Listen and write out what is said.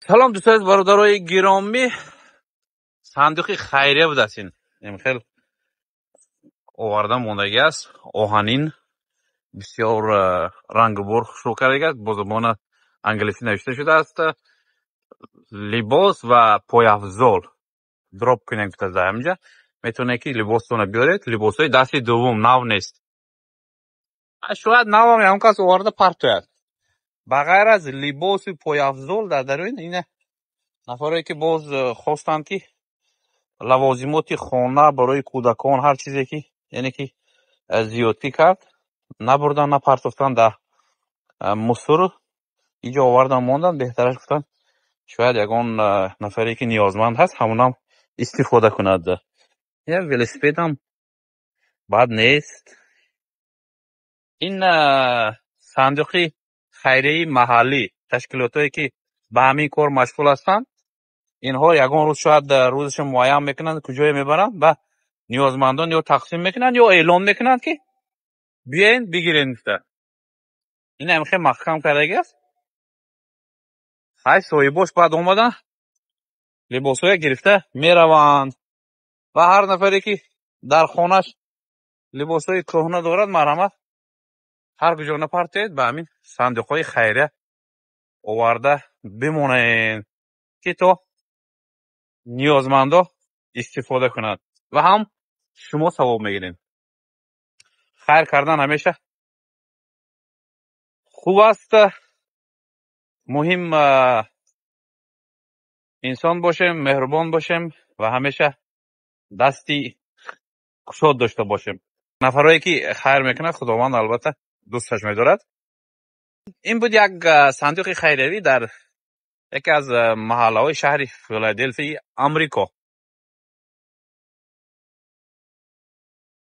Салом, дӯстони азиз, бародарои гиромӣ. Сандуқи хайрия будааст ин. Имхел оварда мондагӣ аст. Оҳанин, бисёр рангу бор хушрӯ кардагӣ аст. Бо забони англисӣ навишта шудааст. Либос ва пойафзол. Drop кунем гуфта дар ҳаминҷа. Метавонед, ки либостонро биёред. Либосҳои дасти дуввум, нав нест. Шояд навам ягон кас оварда партояд. Ба ғайр аз либосу пойафзол, дар дарун ина нафарое, ки боз хостанд, ки лавозимоти хона барои кӯдакон, ҳар чизе ки, яъне ки зиёдтӣ кард, набурдан, напартофтан дар мусор, инҷо овардан монданд. Беҳтараш гуфтанд, шояд ягон нафаре, ки ниёзманд ҳаст, ҳамонам истифода кунад. Як велосипедам бад нест. Ин сандуқи хайрияи маҳаллӣ, ташкилотҳое, ки ба ҳамин кор машғул ҳастанд, инҳо ягон рӯз, шояд рӯзашо муайян мекунанд, куҷое мебаранд, ба ниёзмандон ё тақсим мекунанд, ё эълон мекунанд, ки биёен, бигирен гуфта. Ин ҳамихел маҳкам кардагӣ аст. Ҳай, соҳибош баъд омадан, либосҳоя гирифта мераванд. Ва ҳар нафаре, ки дар хонаш либосҳои кӯҳна дорад, марҳамат, ҳар куҷо напартоед, ба ҳамин сандуқҳои хайрия оварда бимонед, ки то ниёзмандо истифода кунанд ва ҳам шумо савоб мегиред. Хайр кардан ҳамеша хуб аст. Муҳим, инсон бошем, меҳрубон бошем ва ҳамеша дасти кушод дошта бошем. Нафарое, ки хайр мекунад, Худованд албатта дӯсташ медорад. Ин буд як сандуқи хайриявӣ дар яке аз маҳаллаҳои шаҳри Филаделфияи Амрико.